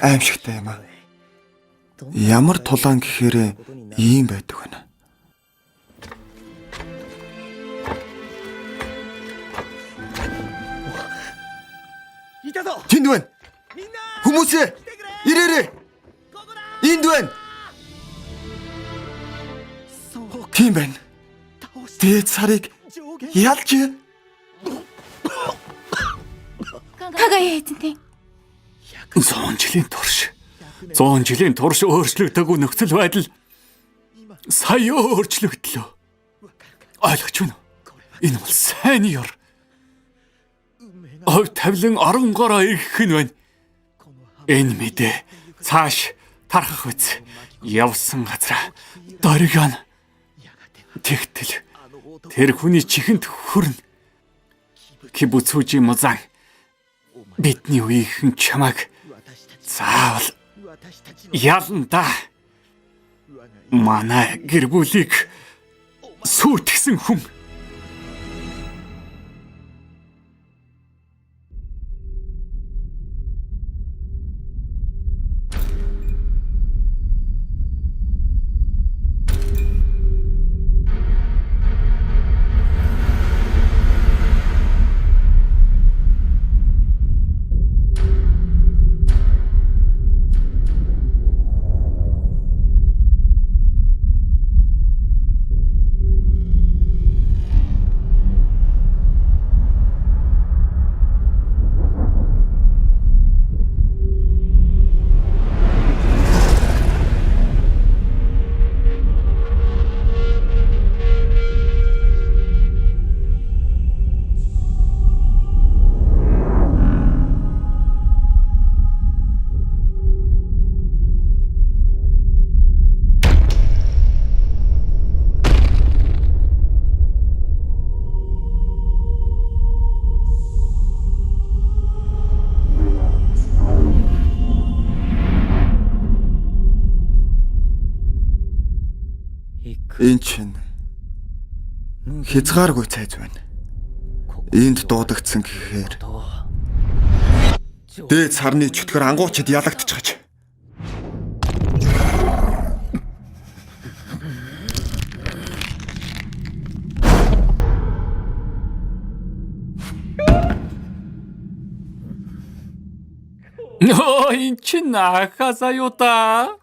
Аимшигтай юм аа. Ямар тулаан гэхээр ийм байдаг байна. Тэнд байна. Хүмүүсээ ирээрэй. Энд байна. Тийм байна. Дээд сарыг ялж Кагая эзэнтэй. 100 жилийн турш 100 жилийн турш өөрчлөгдөөгүй нөхцөл байдал сая өөрчлөгдлөө. Ойлгож байна уу? Энэ бол сайн ёр. Ов тавилан оронгороо ирэх нь байна. Энэ мэдээ цааш тархах үз. Явсан газараа доригон. Тэгтэл тэр хүний чихэнд хүрнэ. Кибүцүүжи музан бидний үеийнхэн чамайг заавал ялна да. Манай гэр бүлийг сүйтгэсэн хүн. Эн чинь хязгааргүй цайз байна. Энд дуудагдсан гэхээр дээд сарны чөтгөр ангуучид ялагдчихаж. Нөө эн чинь ахаса юу та?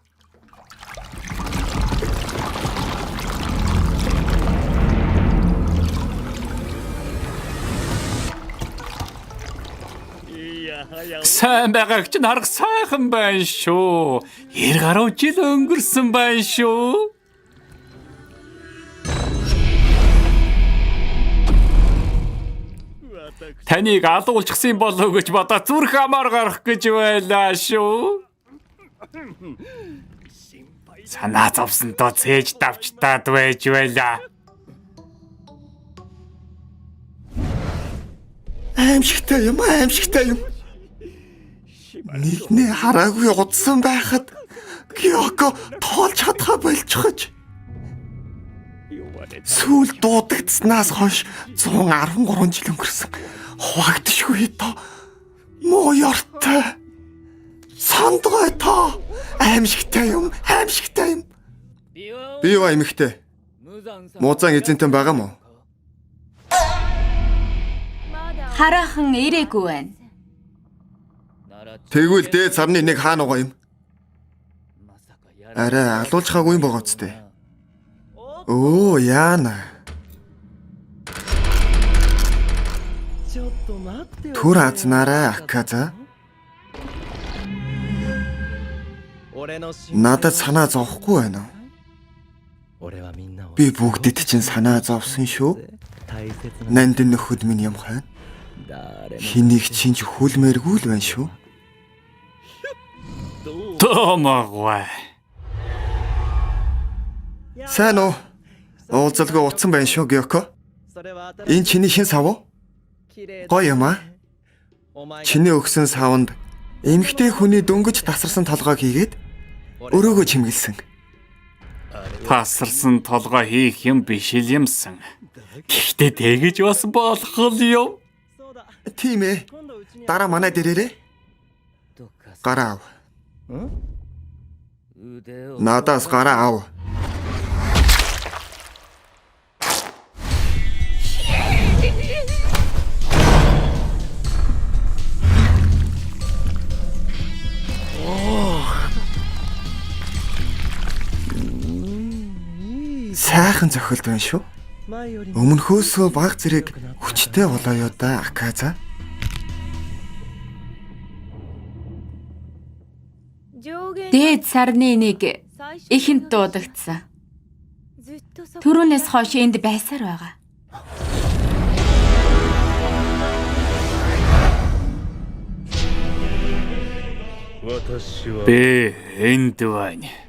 Сайн байгааг чинь харах сайхан байна шүү. 90 гаруй жил өнгөрсөн байна шүү. Таныг алуулчихсан болов уу гэж бодоо зүрх амар гарах гэж байлаа шүү. Санаа зовсонтой цээж давчтаад байж байлаа. Аимшигтай юм, аимшигтай юм. Нэгнээ хараагүй удсан байхад Киоко тоолж чадхаа болчихож. Сүүл дуудагдсанаас хойш 113 жил өнгөрсөн. Хуваагдшгүй тоо. Муу ёртой. Сандгой тоо. Аимшигтай юм, аимшигтай юм. Би юу аимшигтай? Муузан эзэнтэй байгаа мó? Хараахан ирээгүй байна. Тэгвэл дээд сарны нэг хаана байгаа юм? Арай алуулчихаагүй юм байгаа ч дээ. Өө яана. Түр азнаарай Аказа. Надад санаа зовхгүй байна уу? Би бүгдэд чинь санаа зовсон шүү. Нандин нөхөд минь юм хайн. Хэнийг чинь ч хүлмээргүй л байна шүү. Томогвай. Сайн уу? Уулзалгүй утсан байна шүү, Гёко. Энэ чиний шин сав уу? Гоё юм аа. Чиний өгсөн савнд эмэгтэй хүний дөнгөж тасарсан толгойг хийгээд өрөөгөө чимгэлсэн. Тасарсан толгой хийх юм биш л юмсан. Гэхдээ тэгэж бас болох л юм. Тийм ээ. Дараа манай дээрээрээ. Гараа ав. Надаас гараа ав. Сайхан зохиолд байна шүү. Өмнөхөөсөө баг зэрэг хүчтэй болоо ёо да Аказа. Дээд сарны нэг ихэнд дуудагдсан. Түрүүнээс хойш энд байсаар байгаа. Би энд байна.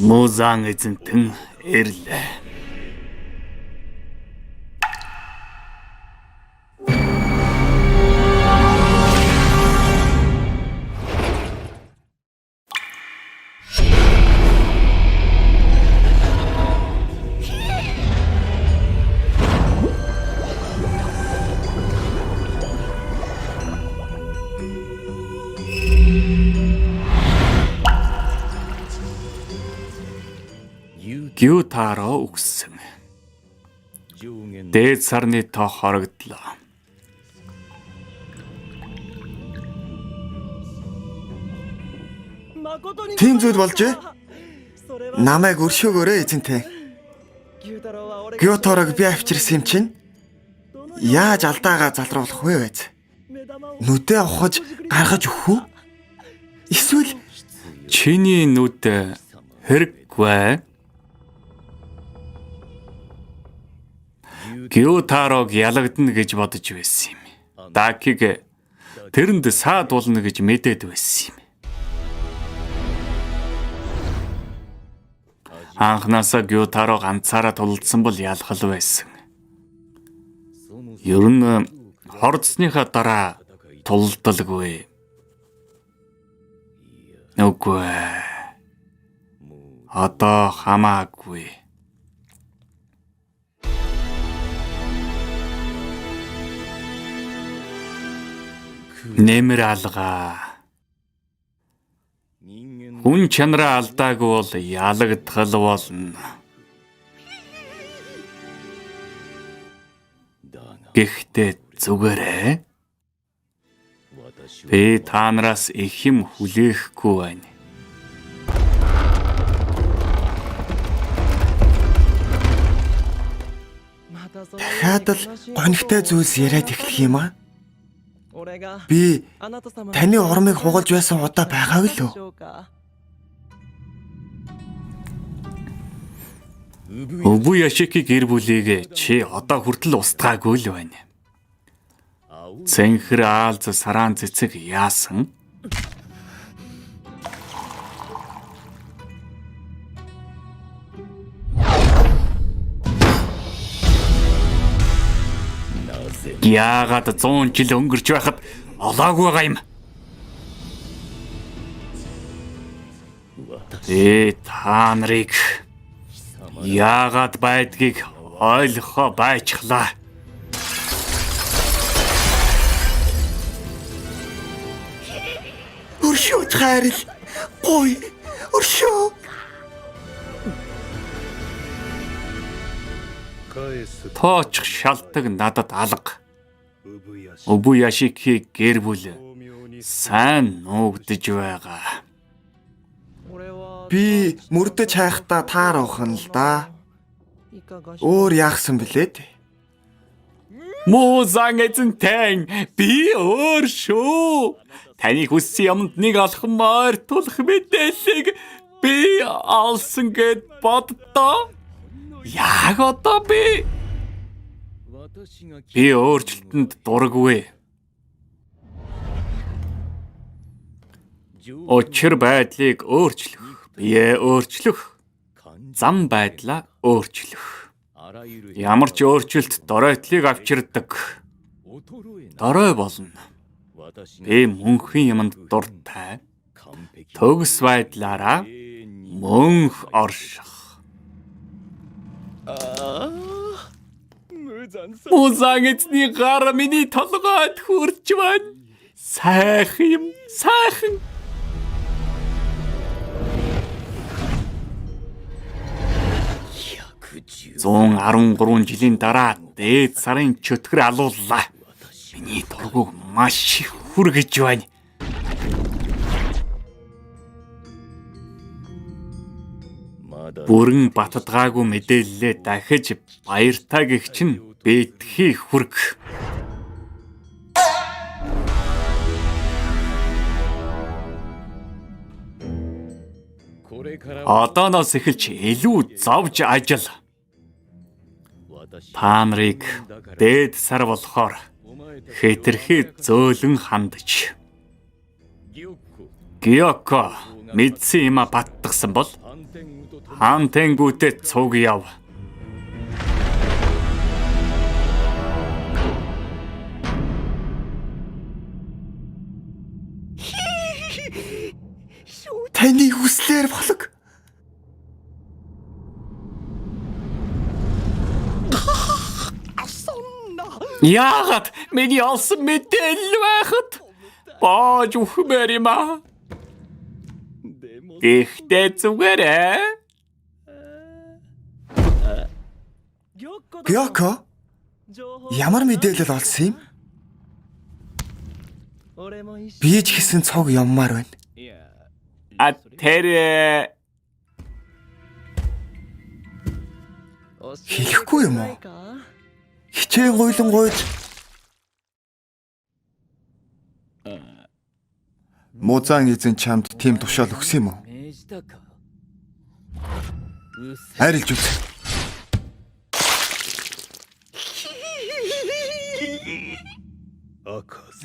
Музан эзэнтэн ирлээ. Гютаро үгсэн. Дээд сарны тоо хорогдлоо. Тийм зүйл болжээ. Намайг өршөөгөөрэй эзэнтэй. Гёторог би авчирсан юм чинь яаж алдаагаа залруулах вэ вэ? Нүдээ ухаж гаргаж өгөх үү? Эсвэл Чиний нүд хэрэггүй. Гютарог ялагдана гэж бодож байсан юм. Дакиг тэрэнд саад болно гэж мэдээд байсан юм. Анхнаасаа Гютаро ганцаараа тулалдсан бол ялгал байсан. Ер нь хордсныхаа дараа тулалдалгүй. Үгүй ээ. Одоо хамаагүй. Нэмэр алгаа. Хүн чанараа алдаагүй бол ялагдхал болно. Гэхдээ зүгээрээ. Би та нараас их юм хүлээхгүй байна. Дахиад л гонигтай зүйлс яриад эхлэх юм аа? Би таны урмыг хугалж байсан удаа байгаагүй л үү? Өвөө Яшики гэр бүлийг чи одоо хүртэл устгаагүй л байна. Цэнхэр аалз сараан цэцэг яасан? Яагаад 100 жил өнгөрч байхад олоогүй байгаа юм? Та нарыг яагаад байдгийг ойлгохоо байчглаа. Өршөөж хайрл. Гуй. Өршөө. Тоочих шалтаг надад алга. Өвөө Яшики гэр бүл сайн нуугдж байгаа. Би мөрдөж хайхдаа таарах нь л да. Өөр яахсан бэлээ дээ? Муузан эзэнтэн би өөр шүү. Таны хүссэн юмд нэг алхам ойртуулах мэдээллийг би олсон гэд боддоо. Яг одоо би өөрчлөлтөнд дураггүй. Учир байдлыг өөрчлөх, бие өөрчлөх, зам байдлаа өөрчлөх. Ямар ч өөрчлөлт доройтлыг авчирдаг. Дорой болно. Би мөнхийн юмд дуртай. Төгс байдлаараа мөнх орших. Музан эзний гар миний толгойд хүрч байна. Сайхан юм, сайхан. 113 жилийн дараа дээд сарын чөтгөр алууллаа. Миний дургуг маш их хүргэж байна. Бүрэн батдгаагүй мэдээллээ дахиж баяртай гэх чинь бэтхий хүрг. Одооноос эхэлж илүү зовж ажил. Та нарыг дээд сар болохоор хэтэрхий зөөлөн хандаж. Гиоко мэдсэн юма баттгсан бол хаан тэнгүүтээ цуг яв. Таны хүслээр болог. Яагаад миний олсон мэдээлэл байхад боож үхмээр юм аа. Гэхдээ зүгээрээ. Гёко ямар мэдээлэл олсон юм? Би ч гэсэн цог явмаар байна. А тэр Хэлэхгүй юм уу? Хичээн гуйлан гуйж Музан эзэн чамд тийм тушаал өгсөн юм уу? Арилж үз.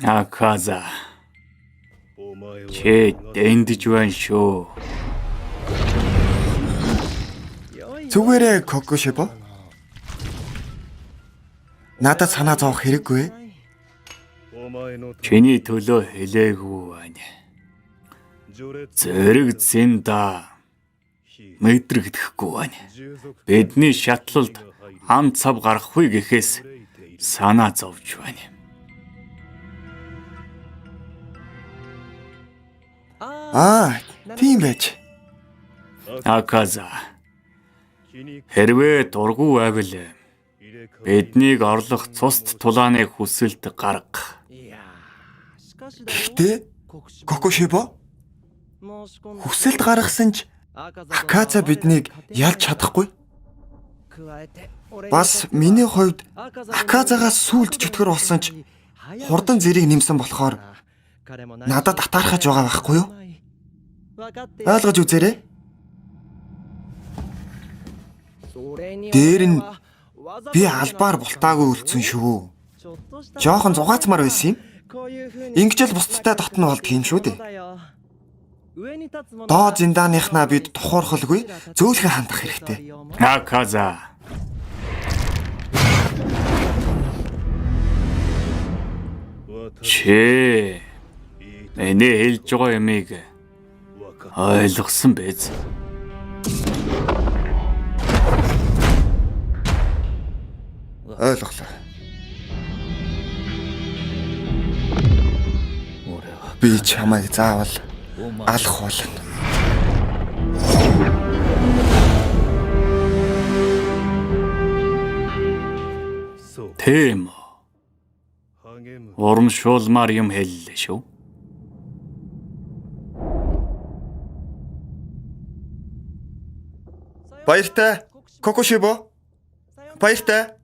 Аказа. Чи дэндэж байна шүү. Зүгээрээ Кокошибо. Надад санаа зовох хэрэггүй. Чиний төлөө хэлээгүй байна. Зэрэг зинда мэдрэгдэхгүй байна. Бидний шатлалд ам цав гарахгүй гэхээс санаа зовж байна. Аа, тийм байж. Аказа. Хэрвээ дургүй байвал биднийг орлох цуст тулааны хүсэлт гарга. Гэхдээ Кокошибо хүсэлт гаргасан ч Аказа биднийг ялж чадахгүй. Бас миний хувьд Аказагаас сүулт чөтгөр болсон ч хурдан зэрэг нэмсэн болохоор надад атаархаж байгаа байхгүй юу? Ойлгож үзээрэй. Дээр нь би албаар бултаагүй үлдсэн шүү. Жохон зугаацмаар байсан юм. Ингэж л бусдтай дотно болдго юм шүү дээ. Доод зиндааныхнаа бид тухуурхалгүй зөөлхөн хандах хэрэгтэй. Аказа. Чи миний хэлж байгаа юмыг ойлгосон биз? Ойлголоо. Би чамайг заавал алах болно. Тийм үү. Урамшуулмаар юм хэллээ шүү. Баяртай. Кокошибо. Баяртай.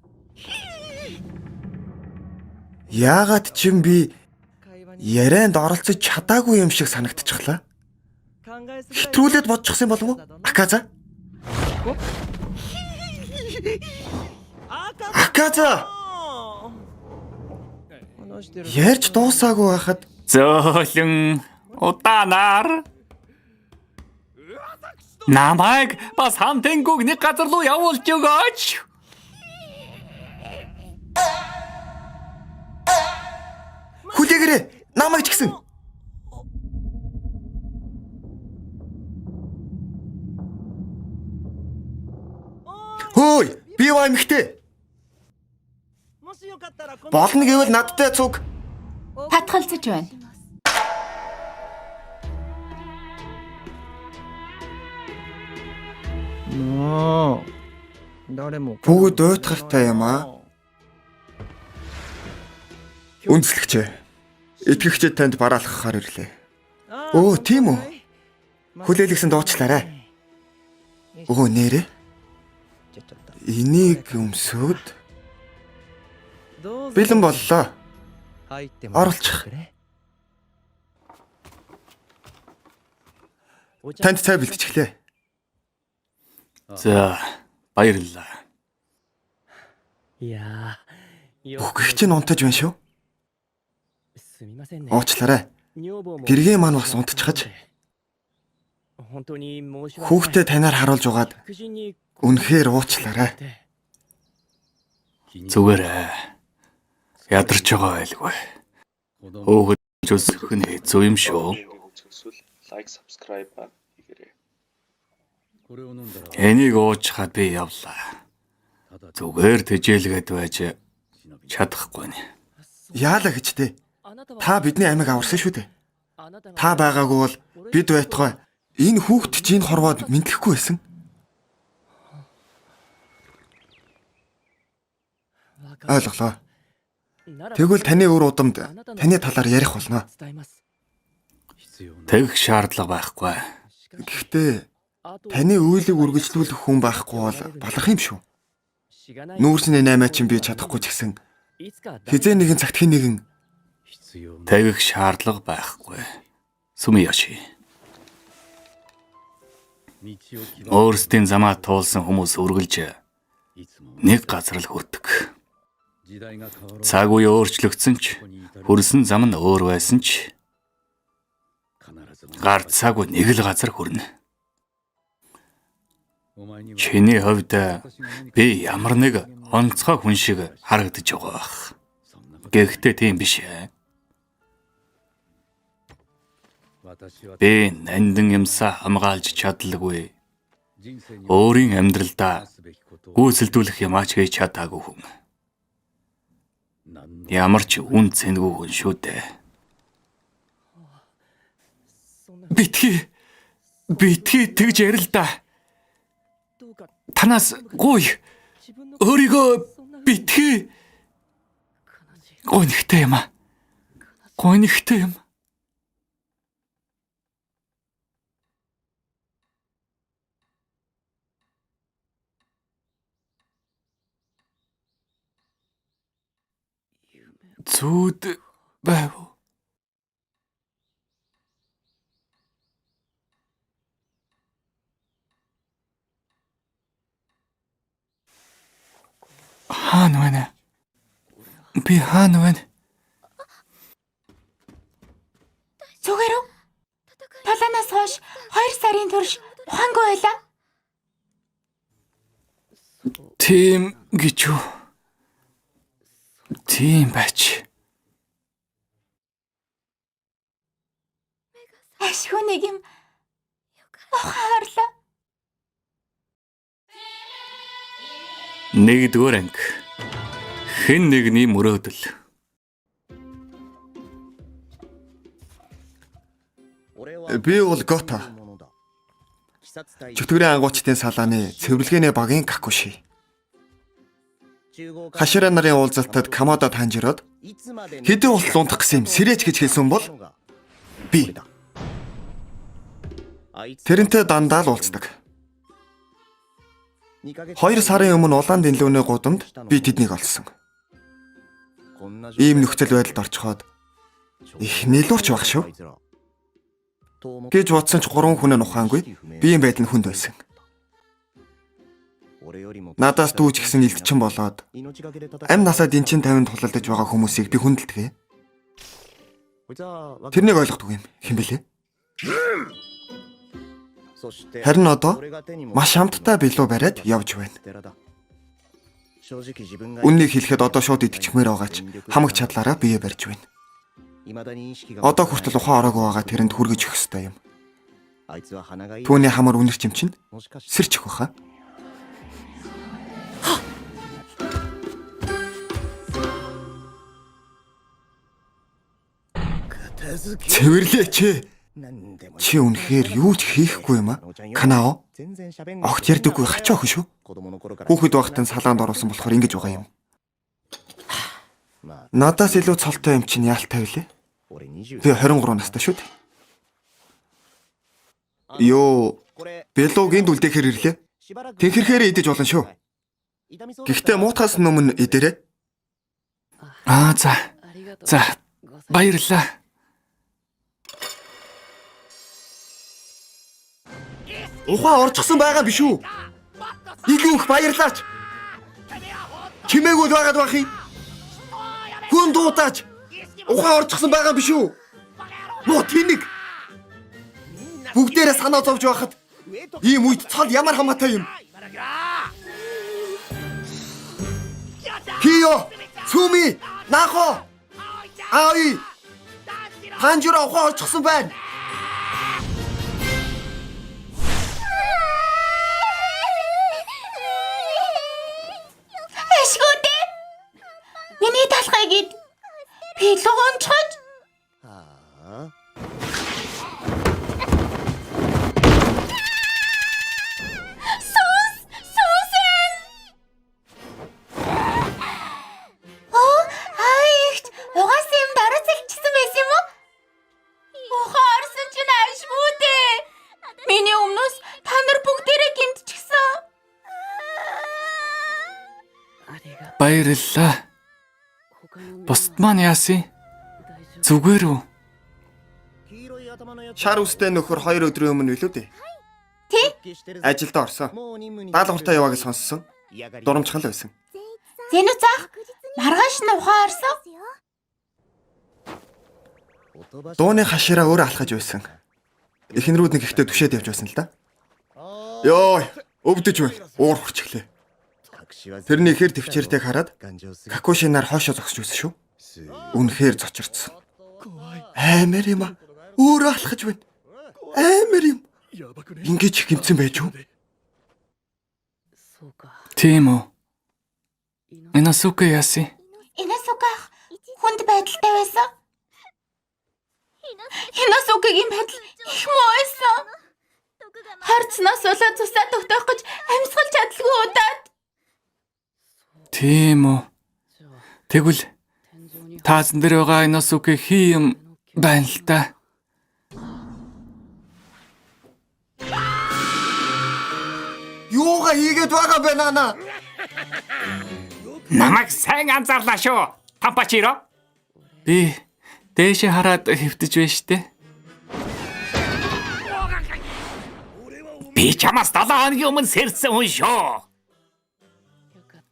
Яагаад ч юм би ярианд оролцож чадаагүй юм шиг санагдчихлаа. Хэтрүүлээд бодчихсон болов уу? Аказа. Аказа. Ярьж дуусаагүй байхад Зөөлөн удаанаар намайг бас хамтангүүг нэг газар руу явуулж өгөөч. хүлээгээрэй. Намайг ч гэсэн. Хөөй, би юу эмхтэй. Болно гэвэл надтай цуг. Татгалзаж байна. Бүгд уйтгартай юм аа. Үндэслэгч ээ. Итгэгчид танд бараалхахаар ирлээ. Өө, тийм үү? Хүлээлгэсэн дуучлаарай. Өө, нэрээ. Энийг өмсөөд бэлэн боллоо. Оруулчих. Танд цай бэлтчихлээ. За, баярлалаа. Үхгэх чинь унтаж байна шүү. Уучлаарай. Гэргийн маань бас унтчихаж. Хүүхдээ танаар харуулж угаад үнэхээр уучлаарай. Зүгээр ээ. Ядарч байгаа байлгүй. Хөөхөд өсөх нь хэцүү юм шүү. Үзэхсвэл лайк, subscribe хийгээрэй. Энийг уучхад би явлаа. Зүгээр тэжээлгээд байж чадахгүй нэ. Яалаа гэж дээ. Та бидний амийг аварсан шүү дээ. Та байгаагүй бол бид байтугай энэ хүүхд чинь хорвоод мэдлэхгүй байсан. Ойлголоо. Тэгвэл таны үр удамд таны талаар ярих болно. Тэгэх шаардлага байхгүй. Гэхдээ таны үйлийг үргэлжлүүлэх хүн байхгүй бол болох юм шүү. Нүүрсний наймаа чинь би чадахгүй ч гэсэн хизээ нэгэн цагт хэн нэгэн Тэгэх шаардлага байхгүй. Сүмияши. Өөрсдийн замаа туулсан хүмүүс үргэлж нэг газар л хүрдэг. Цаг үе өөрчлөгдсөн ч хүрсэн зам нь өөр байсан ч гарцаагүй нэг л газар хүрнэ. Чиний хувьд би ямар нэг онцгой хүн шиг харагдаж байгаа байх. Гэхдээ тийм биш ээ. Би нандин юмсаа хамгаалж чадалгүй. Өөрийн амьдралдаа гүйцэлдүүлэх юмаач хийж чадаагүй хүн. Ямар ч үн цэнгүй хүн шүү дээ. Битгий тэгж ярил да. Танаас гуй өөрийгөө битгий гонхтой юм аа. Гонхтой юм. Зүуд байв. Хаана байна? Би хаана байна? Зүгээр үү? Талаанаас хойш 2 сарын турш ухаангүй байлаа. Тийм гэж үү? Тийм байж. Ашгүй нэг юм ухаан харлаа. Нэгдүгээр анги. Хэн нэгний мөрөөдөл. Би бол Гото. Чөтгөрийн ангуучдын салааны цэвэрлэгээний багийн Какуши. Хашира нарын уулзалтад Камада Танжирод хэдэн болтол унтах гэсэн юм сэрээч гэж хэлсэн бол би тэрнтэй дандаа л уулздаг. 2 сарын өмнө улаан дэнлүүний гудамд би тэднийг олсон. Ийм нөхцөл байдалд орчиход их нэлүүрч баг шүү гэж бодсон ч 3 хүн нь ухаангүй биеийн байдал нь хүнд байсан. Надаас дүүж гисэн илтчин болоод амь насаа дэнчин тавинд тулалдаж байгаа хүмүүсийг би хүндэлдэг. Тэрнийг ойлгохгүй юм. Хэн бэлээ? Харин одоо маш амттай билүү бариад явж байна. Үннийг хэлэхэд одоо шууд идчихмээр байгаа ч хамаг чадлаараа бие барьж байна. Одоо хүртэл ухаан ороогүй байгаа тэрэнд хүргэж өгөх ёстой юм. Түүний хамар үнэрч юм чинь сэрчих баха. Цэвэрлээч. Чи үнэхээр юу ч хийхгүй юм аа? Канао. Огт ярьдаггүй хачаа охин шүү. Хүүхэд байхдаа салаанд оруулсан болохоор ингэж байгаа юм. Надаас илүү цолтой юм чинь яалтай билээ? Би 23 настай шүү дээ. Йоо, Белуг энд үлдээхээр ирлээ. Тэнхэрхээр идэж болно шүү. Гэхдээ муутахаас өмнө идээрэй. Аа за. За. Баярлалаа. Ухаан орчихсон байгаа биш үү? Илүү их баярлаач. Чимээгүй л байгаад байх юм. Хүн дуудаач. Ухаан орчихсон байгаа биш үү? Муу тэнэг. Бүгдээрээ санаа зовж байхад ийм үед цол ямар хамаатай юм? Кио, Сүми, Нахо, Аи. Ханжура ухаан орчихсон байна. Ашгүй дээ. Миний талхыг ид. Пилэг унцгаж. Сус, сусэн. Оо, ай ихч угаасан юм дараа цэлчихсэн байсан юм уу? Ухаан орсон чинь ашгүй дээ. Миний өмнөөс та нар бүгдээрээ гимтчихсэн. Баярлалаа. Бусд маань яасан? Зүгээр үү? Шар үстэй нөхөр 2 өдрийн өмнө билүү дээ. Тий? Ажилдаа орсон. Даалгавартаа яваа гэж сонссон. Дурамчхан л байсан. Зэнүц ах маргааш нь ухаан орсон. Дууны хашаараа өөр алхаж байсан. Эхнэрүүд нэг ихтэй түшээд явж байсан л да. Йой, өвдөж байна. Уур хурцглээ. Тэрний ихээр төвчээртэйг хараад Какушинаар хоошоо зогсож байсан шүү. Үнэхээр зочирдсон. Аймар юм а. Өөрөө алхаж байна. Аймар юм. Ингэж гимцэн байж юу? Тийм үү. Инасука яасан? Инасука ах хүнд байдалтай байсан. Инасукагийн байдал их муу байсан. Харцнаас болоод цусаа тогтоох гэж амьсгалж чадалгүй удаад. Тийм үү. Тэгвэл таазан дээр байгаа Инасука хий юм байна л та. Юугаа хийгээд байгаа бэ наана? Намайг сайн анзаарлаа шүү. Тампачиро. Би дээшээ хараад хэвтэж байна штэ. Би чамаас 7 хоногийн өмнө сэрсэн хүн шүү.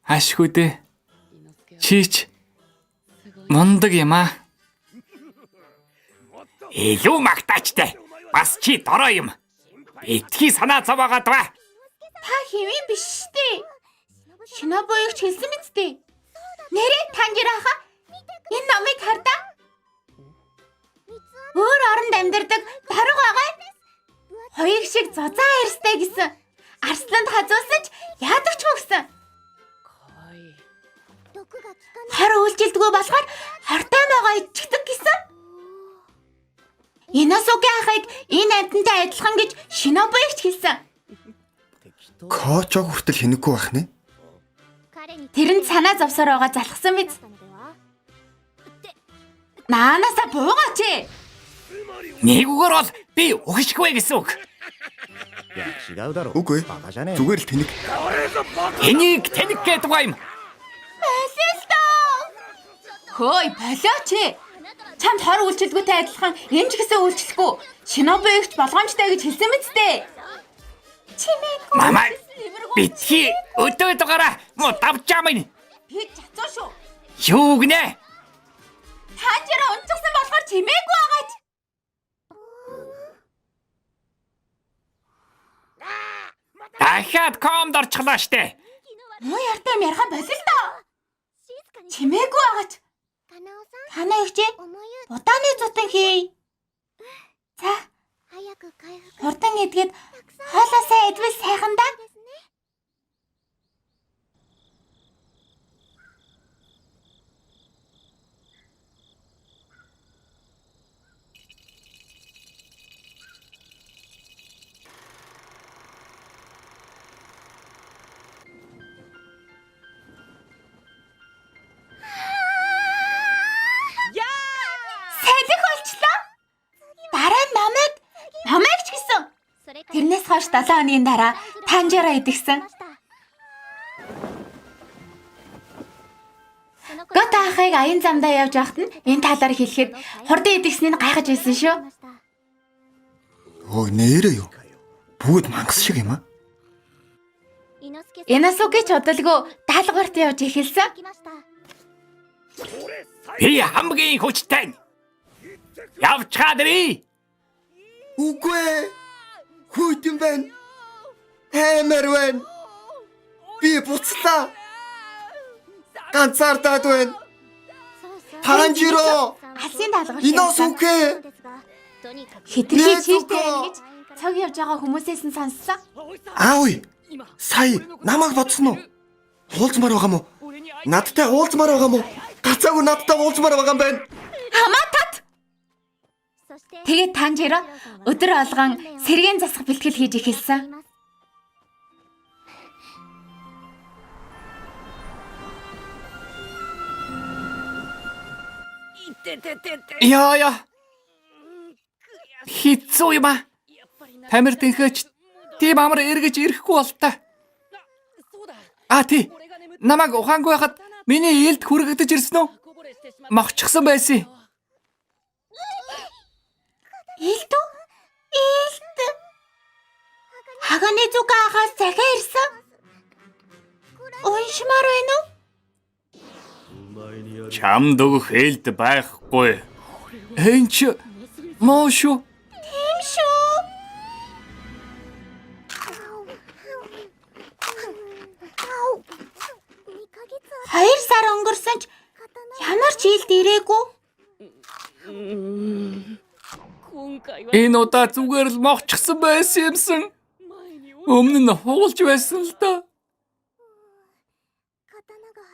Ашгүй дээ. Чич мундаг юм аа. Илүү магтаачтай. Бас чи дорой юм. Битгий санаа зовоогоод ба. Та хэвэн биш штэ. Шинобу их ч хэлсэн мэт дээ. Нэрээ Танжиро аха энэ номыг хардаа. Өөр оронд амьдардаг дарга байгаа. Хоёрыг шиг зузаан арьстай гэсэн. Арсланд хазуулсан ч яадаг ч мөгсөн. Хор үйлчилдэггүй болохоор хортой могоо идчихдэг гэсэн. Инасуки ахыг энэ амьтантай адилхан гэж Шинобу их ч хэлсэн. Кочо хүртэл хинэггүй байх нэ. Тэрэнд санаа зовсоор байгаа залхсан биз. Наанаасаа буугаач ээ. Нэгүгээр бол би үхшгүй гэсэн үг. Үгүй. Зүгээр л тэнэг. Энийг тэнэг гэдэг юм. Болилтоо. Хөөй, болооч ээ. Чамд хор үйлчилгүүтэй адилхан энэ ч гэсэн үйлчлэхгүй. Шинобу ихч болгоомжтой гэж хэлсэн мэт дээ. Чимээгүй. Намайг битгий өдөө дугаараа муу давчаа минь. Би чацуу шүү. Юу гинэ? Таанжираа унчихсан болохоор чимээгүй байгаач. Дахиад комд орчихлоо штэ. Муу яртай юм ярихан болилтоо. Чимээгүй байгаач. Танаа ихч будааны зутан хий. За. Хурдан идгээд хоолоосаа идвэл сайхан да. хойш 7 хоногийн дараа Танжиро идэгсэн. Гото ахыг аян замдаа явж байхад нь энэ талаар хэлэхэд хурдан идэгснийг гайхаж байсан шүү. Өө нэрээ юу? Бүгд мангас шиг юм аа. Инасуки ч удалгүй даалгаварт явж эхэлсэн. Би хамгийн хүчтэй. Явчхаад ирээ. Үгүй ээ. Хүйтэн байна. Хаймар байна. Би буцлаа. Ганцаардаад байна. Танжиро, Алсын даалгаварт Иносуке. Хитрхи чийртэй байна гэж цог явж байгаа хүмүүсээс нь сонссон. Аавь. Сая намайг бодсон уу? Уулзмаар байгаа мó? Надтай уулзмаар байгаа мó? Гацаагүй надтай уулзмаар байгаа юм байна. Хамаа тат. Тэгээд Танжиро өдөр болгон сэргээн засах бэлтгэл хийж эхэлсэн. Яа яа. Хитцүү юм аа. Тамир тэнхээч тийм амар эргэж ирэхгүй болтой. А тий. Намайг ухаангүй байхад миний илд хүргэгдэж ирсэн үү? Мохчихсан байсан. Илт үү? Илт. Хаганы зүг ахаас захиа ирсэн. Уншмаар байна уу? Чамд өгөх илд байхгүй. Энд чи муу шүү. Тийм шүү. Хоёр сар өнгөрсөн ч ямар ч илд ирээгүй. Энэ удаа зүгээр л мохчихсан байсан юмсан. Өмнө нь хугалж байсан л доо.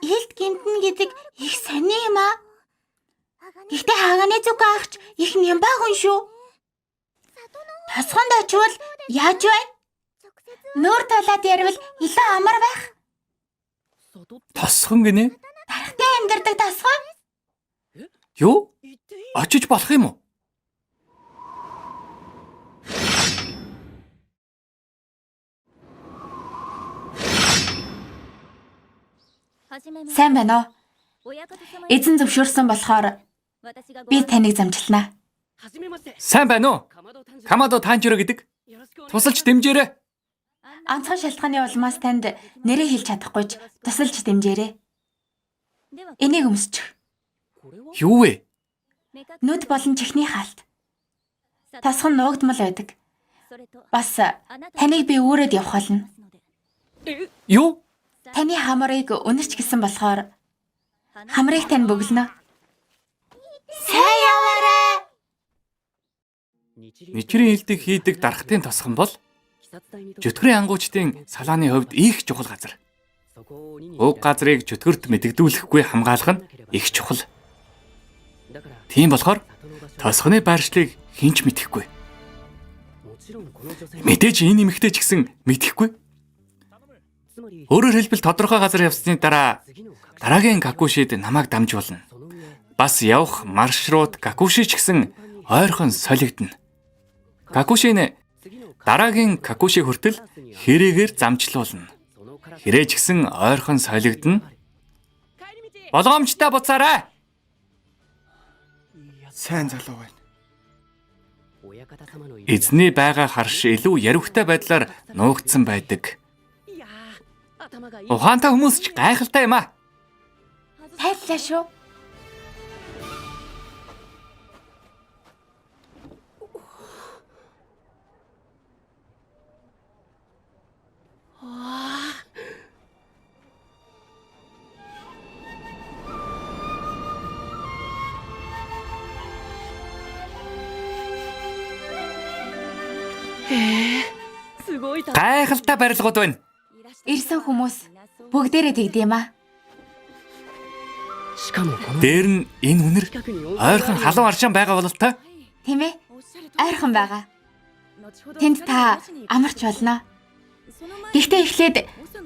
Илд гимтэн гэдэг их сони юм аа. Гэхдээ хаганы зүг ахч их нямбаа хүн шүү. Тосгонд очивол яаж вэ? Нүүр тулаад ярвал илүү амар байх. Тосхон гинэ? Дарахтай амьдардаг тосгон. Юу? Очиж болох юм уу? Сайн байна уу? Эзэн зөвшөөрсөн болохоор би таныг замжилнаа. Сайн байна уу? Камадо Танжиро гэдэг. Тусалж дэмжээрэй. Онцгой шалтгааны улмаас танд нэрээ хэлж чадахгүй ч тусалж дэмжээрэй. Энийг өмсчих. Юу вэ? Нүд болон чихний хаалт. Тасхан нуугдмал байдаг. Бас таныг би үүрээд явах болно. Юу? Таны хамрыг үнэрч гисэн болохоор хамрыг тань бөглөнө. Сайн яваарай. Ничрийн хилдэг хийдэг дархтын тосхон бол чөтгөрийн ангуучдын салааны хувьд их чухал газар. Уг газрыг чөтгөрт мэдэгдүүлэхгүй хамгаалах нь их чухал. Тийм болохоор тосхны байршлыг хэн ч мэдэхгүй. Мэдээж энэ эмэгтэй ч гэсэн мэдэхгүй. Өөрөөр хэлбэл тодорхой газар явсны дараа дараагийн Какушид намайг дамжуулна. Бас явах маршрут Какуши ч гэсэн ойрхон солигдоно. Какушин дараагийн Какуши хүртэл хэрэгээр замчлуулна. Хэрэг ч гэсэн ойрхон солигдоно. Болгоомжтой буцаарай. Сайн залуу байна. Эзний байгаа харш илүү яривхтай байдлаар нуугдсан байдаг. Ухаантай хүмүүс ч гайхалтай юм а. Тайллаа шүү. Гайхалтай барилгууд байна. Ирсэн хүмүүс бүгдээрээ тэгдэм аа. Дээр нь энэ үнэр ойрхон халуун аршаан байгаа бололтой. Тийм ээ? Ойрхон байгаа. Тэнд та амарч болно. Гэхдээ эхлээд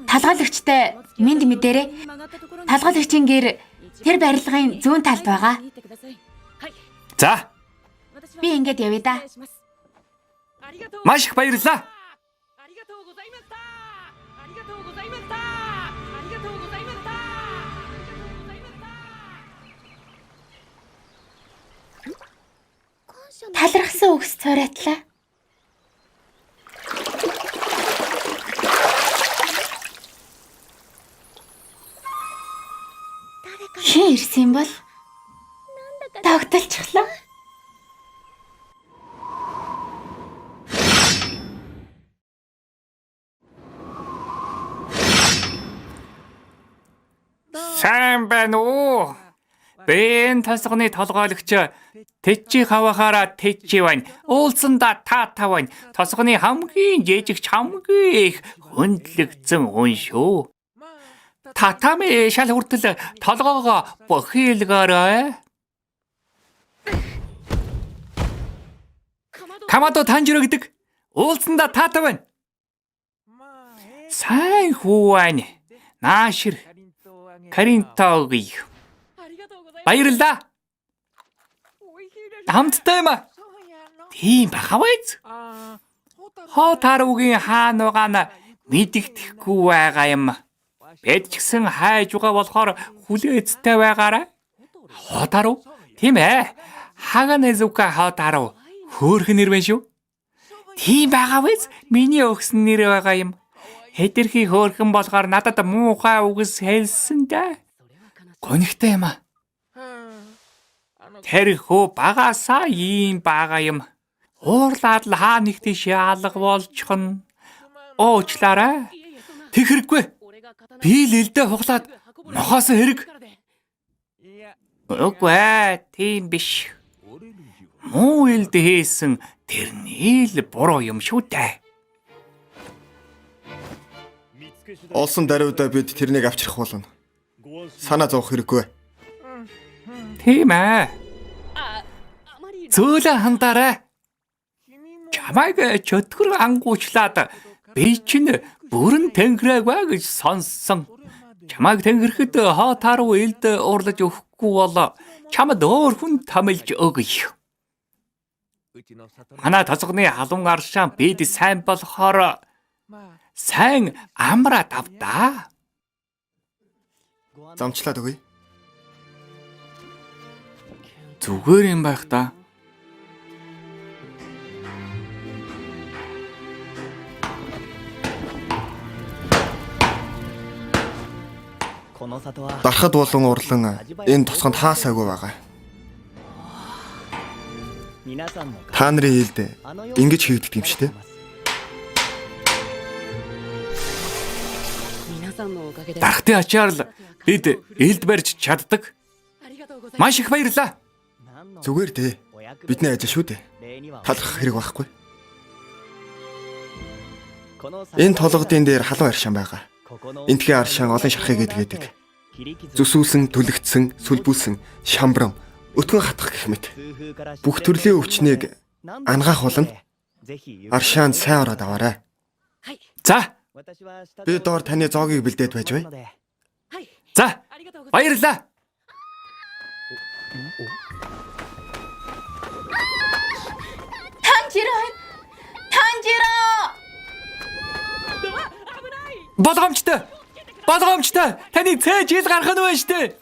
талгаалагчтай мэд мэдэрээ. Талгаалагчийн гэр тэр барилгын зүүн талд байгаа. За, Би ингээд явъя да. маш их баярлалаа. Талархсан үгс цорайтлаа. Хэн ирсэн юм бол? Тогтолчихлоо. Сайн байна уу? Би энэ тосгоны толгойлогч Тэчи хавахаараа Тэчи байна. Уулзсандаа таатай байна. Тосгоны хамгийн жижигч хамгийн их хөндлөгдсөн хүн шүү. Татами шал хүртэл толгоогоо бохийлгоорой. Камадо Танжиро гэдэг. Уулзсандаа таатай байна. Сайн хүү байна. Наашир Каринто өгье. Баярлалаа. Хамттай юм аа. Тийм бахавайз. Хоо таругийн хаануугаа нь мэдэгдэхгүй байгаа юм. Бид ч гэсэн хайж байгаа болохоор хүлээцтэй байгаарай. Хоо таруу? Тийм ээ. Хаганезука хоо таруу. Хөөхөн нэр байна шүү. Тийм байгаа биз? Миний өгсөн нэр байгаа юм. Хэтэрхий хөөрхөн болохоор надад муухай үгс хэлсэн дээ. Гонигтай юм аа. Тэр хөө багасаа ийм байгаа юм. Уурлаад л хаа нэг тийш алга болчихно. Уучлаарай. Тэг хэрэггүй. Би л элдээ хуглаад нохоос хэрэг. Үгүй ээ, тийм биш. Муу элд хийсэн тэрний л буруу юм шүү дээ. Олсон даруйдаа бид тэрнийг авчрах болно. Санаа зовох хэрэггүй. Тийм ээ. Зөөлөн хандаарай. Чамайг чөтгөр ангуучлаад би чинь бүрэн тэнгэрээгүй гэж сонссон. Чамайг тэнгэрхэд хоо таруу элд уурлаж өгөхгүй бол чамд өөр хүн томилж өгье. Манай тосгоны халуун аршаан бид сайн болохоор сайн амраад авдаа. Замчлаад өгье. Зүгээр юм байх та. Дархад болон урлан энэ тосгонд хаасаагүй байгаа. Та нарын хэлд ингэж хийгддэг юм шүү дээ. Дархтын ачаар л бид элд барьж чаддаг. Маш их баярлалаа. Зүгээр дээ. Бидний ажил шүү дээ. Талархах хэрэг байхгүй. Энэ толгодын дээр халуун аршаан байгаа. Энтхийн аршаан олон шархыг эдгээдэг. Зүсүүлсэн, түлэгдсэн, сүлбүүлсэн, шамбрам, өтгөн хатах гэх мэт. Бүх төрлийн өвчнийг ангаах болно. Аршаанд сайн ороод аваарай. За, Би доор таны зоогийг бэлдээд байж бай. за. Баярлалаа. Танжиро. Танжиро. Болгоомжтой. Болгоомжтой. Таны цээж ил гарах нь байна штэ.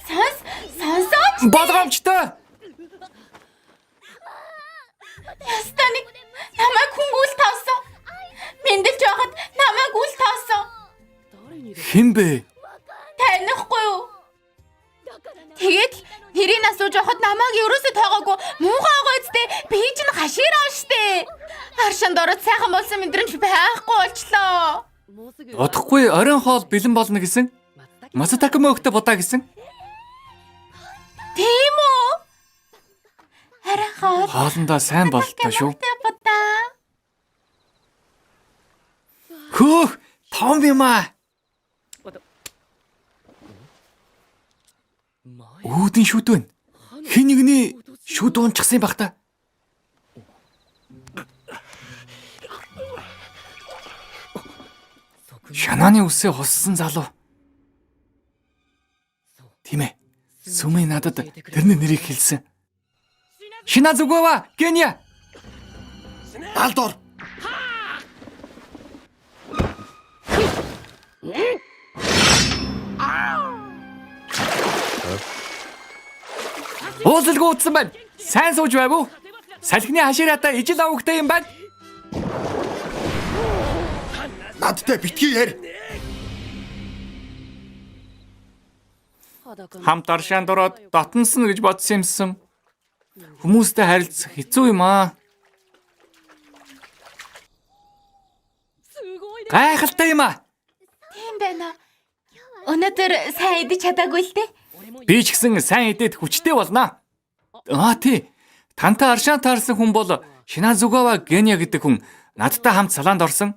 Сонс сонсооч. Болгоомжтой. Ястаа нэг намайг хүн үл тавсан. Мэндэлж байхад намайг үл тавсан. Хэн бэ? Танихгүй юу? Тэгээд л нэрийг асууж явахад намайг ерөөсөө тоогоогүй муухай гоцтэй би чинь хашираа штэ. Аршаанд ороод сайхан болсон мэдрэмж байхгүй болчлоо. Удахгүй оройн хоол бэлэн болно гэсэн. Масатака мөөхтэй будаа гэсэн. Тийм үү? Арай хоол. Хоолндоо сайн боллоо шүү. Будаа. Хөөх, том юм аа. Үүдэн шүд байна. Хин нэгний шүд унчихсан юм бах та. Шанааны үсээ хоссон залуу. Тийм ээ. Сүмээ надад тэрний нэрийг хэлсэн. Шиназугава Геня. Далдор. Уулзалгүй утсан байна. Сайн сууж байв уу? Салхины хаширата ижил авагтай юм байна. Надтай битгий яар. Хамт аршаанд ороод дотнсон гэж бодсон юмсан. Хүмүүстэй харилцах хэцүү юм аа. Гайхалтай юм аа. Тийм байна. Өнөөдөр сайн идэж чадаагүй л дээ. Би ч гэсэн сайн идээд хүчтэй болно. Аа тий. Тантай аршаан таарсан хүн бол Шиназугава Геня гэдэг хүн надтай хамт салаанд орсон.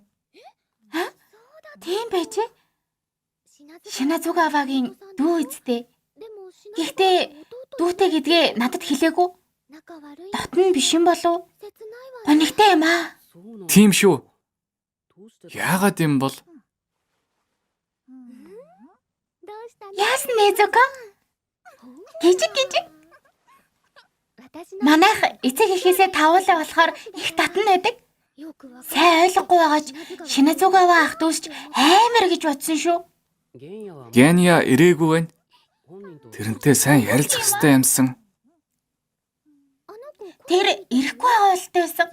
Тийм байж. Шиназугавагийн дүү үсттэй. Гэхдээ дүүтэй гэдгээ надад хэлээгүй. Дотн биш юм болов? Гонигтай юм аа. Тийм шүү. Яагаад юм бол? Яасан Незуко? Гижиг гижиг. Манайх эцэг эхээсээ тавуулаа болохоор их татан байдаг. Сайн ойлгохгүй байгаач Шиназугава ах дүүс ч амар гэж бодсон шүү. Геня ирээгүй байна. Тэрнтэй сайн ярилцах хэрэгтэй юмсан. Тэр ирэхгүй байгаа болтой байсан.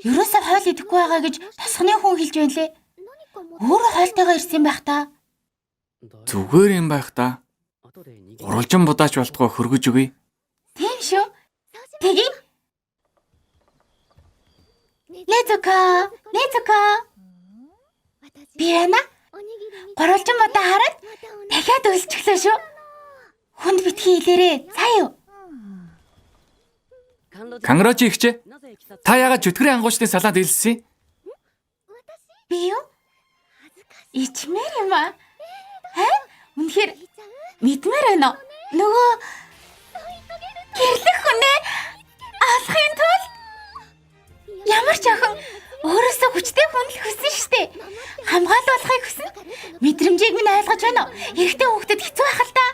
Ерөөсөө хоол идэхгүй байгаа гэж тосгоны хүн хэлж байна лээ. Өөрөө хоолтойгоо ирсэн юм байх та. Зүгээр юм байх та. Гурвалжин будаач болтгоо хөргөж өгье. Тийм шүү. Тэгье. Незуко, Незуко. Би байна. Гурвалжин будаа хараад дахиад өлсчихлөө шүү. Хүнд битгий хэлээрээ. Цаа юу? Канрожи ихчээ. Та яагаад чөтгөрийн ангуучдын салаанд илссэн юм? Би юу? Ичмээр юм аа. Хэ? Үнэхээр мэдмээр байна уу? Нөгөө гэрлэх хүнээ алахын тулд ямар ч охин өөрөөсөө хүчтэй хүн л хүсэн штэ. Хамгаалуулахыг хүсэн. Мэдрэмжийг минь ойлгож байна уу? Эрэгтэй хүүхдэд хэцүү байх л та.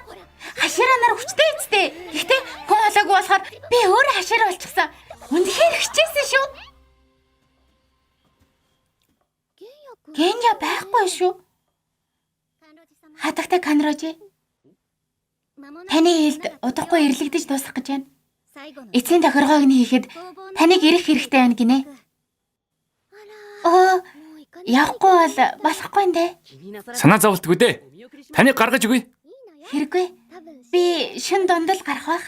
Хашираа нар хүчтэй үсттэй. Гэхдээ хүн олоогүй болохоор би өөрөө хашираа болчихсон. Үнэхээр хичээсэн шүү. Гэнья байхгүй шүү. Хатагтай Канрожи. Таны хэлд удахгүй эрлэгдэж дуусах гэж байна. Эцсийн тохиргоог нь хийхэд таныг ирэх хэрэгтэй байна гинэ. Оо, явахгүй бол болохгүй нэ. Санаа зовлтгүй дээ. Таныг гаргаж өгье. Хэрэггүй. Би шин дунд л гарах байх.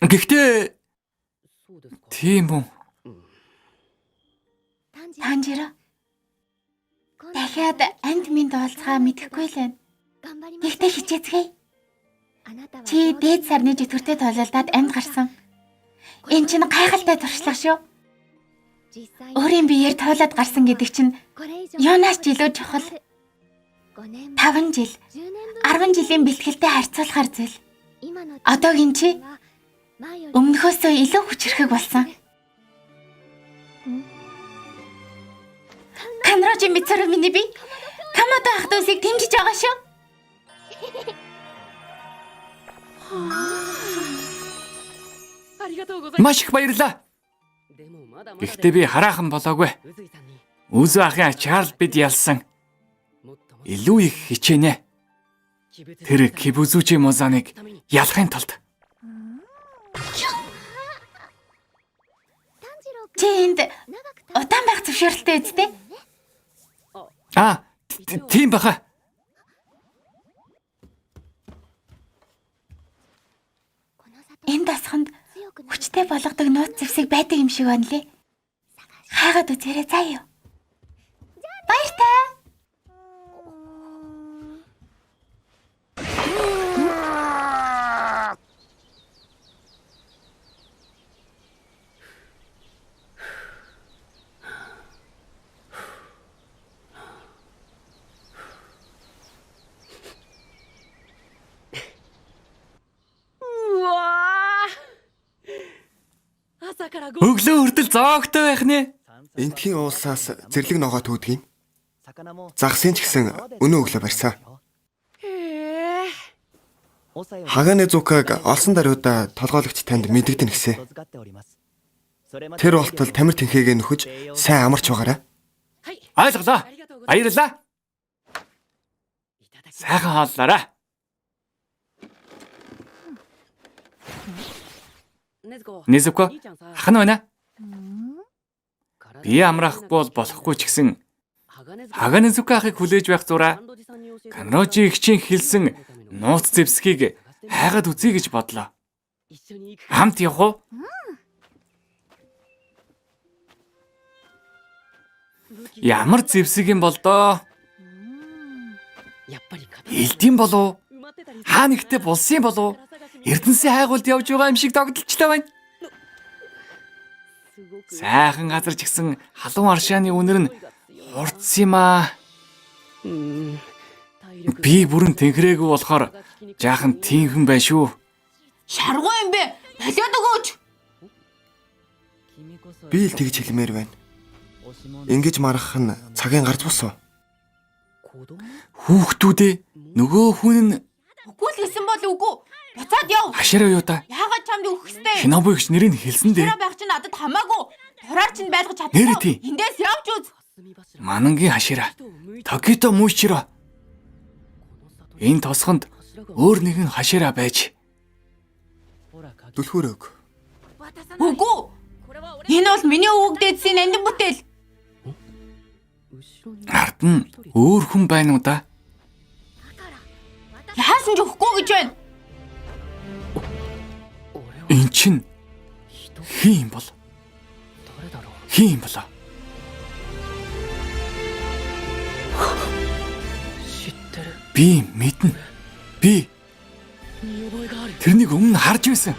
Гэхдээ тийм үү. Танжиро. Дахиад амд минь уулзгаа мэдэхгүй л байна. Гэхдээ хичээцгээе. Чи дээд сарны чөтгөртэй тулалдаад амьд гарсан. Энэ чинь гайхалтай туршлага шүү. Өөрийн биеэр тоолоод гарсан гэдэг чинь юунаас ч илүү чухал. 5 жил, 10 жилийн бэлтгэлтэй харьцуулахар зүйл. Одоогийн чи өмнөхөөсөө илүү хүчрхэг болсон. Канрожи Мицуру миний бие Камадо ах дүүсийг дэмжиж байгаа шүү. Маш их баярлалаа. Гэхдээ би хараахан болоогүй. Үзүү ахын ачаар л бид ялсан. Илүү их хичээнэ. Тэр Кибүзүчи Мозаныг ялахын тулд. Чи энд удаан байх зөвшөөрөлтэй үсттэй. Аа, тийм баха. Энэ дасганд хүчтэй болгодог нууц зэвсэг байдаг юм шиг байна лээ. Хайгаад үзээрэй заа юу. Баяртай. Өглөө хүртэл зоогтой байх нэ. Энтхийн уулсаас зэрлэг ногоо түүдэг юм. Загсын ч гэсэн өнөө өглөө барьсан. Хаганы зукаг олсон даруйда толгойлогч танд мэдэгдэнэ гэсэн. Тэр болтол тамир тэнхээгээ нөхөж сайн амарч байгаарай. Ойлголоо. Баярлалаа. Сайхан хооллоорой. Незуко, ах нь байна. Би амраахгүй бол болохгүй ч гэсэн Хаганезука ахыг хүлээж байх зураа Канрожи эгчийн хэлсэн нууц зэвсгийг хайгаад үзье гэж бодлоо. Хамт явах уу? Ямар зэвсэг юм бол доо? Элдийн болов? Хаа нэгтээ булсан болов? Эрдэнэсийн хайгуулд явж байгаа юм шиг догдолчлоо байна. Сайхан газар ч гэсэн халуун аршааны үнэр нь хурцсан юм аа. Би бүрэн тэнхрээгүй болохоор жаахан тийнхэн байна шүү. Шаргуу юм бэ? Болиод өгөөч. Би л тэгж хэлмээр байна. Ингэж маргах нь цагийн гарц бус уу? Хүүхдүүдээ нөгөө хүн нь Үгүй л гэсэн бол үгүй. Буцаад яв. хашаараа юу та? Яагаад чамд өгөх ёстой юм? Шинобу ихч нэрийг хэлсэн дээ. Тэрэ байх чинь надад хамаагүй. Дураар чинь байлгаж Нэрээ чадахгүй. тий. Эндээс явж үз. Манангийн хашира. Токито Муширо. Энэ тосгонд өөр нэгэн хашира байж. Түлхүүр өг. Үгүй. Энэ бол миний өвөг дээдсийн нандин бүтээл. Ард нь өөр хүн байна уу да? Яасан ч өгөхгүй гэж байна. Эн чин хин юм бол? Хин юм болоо? Би мэднэ. Би тэрнийг өмнө харж байсан.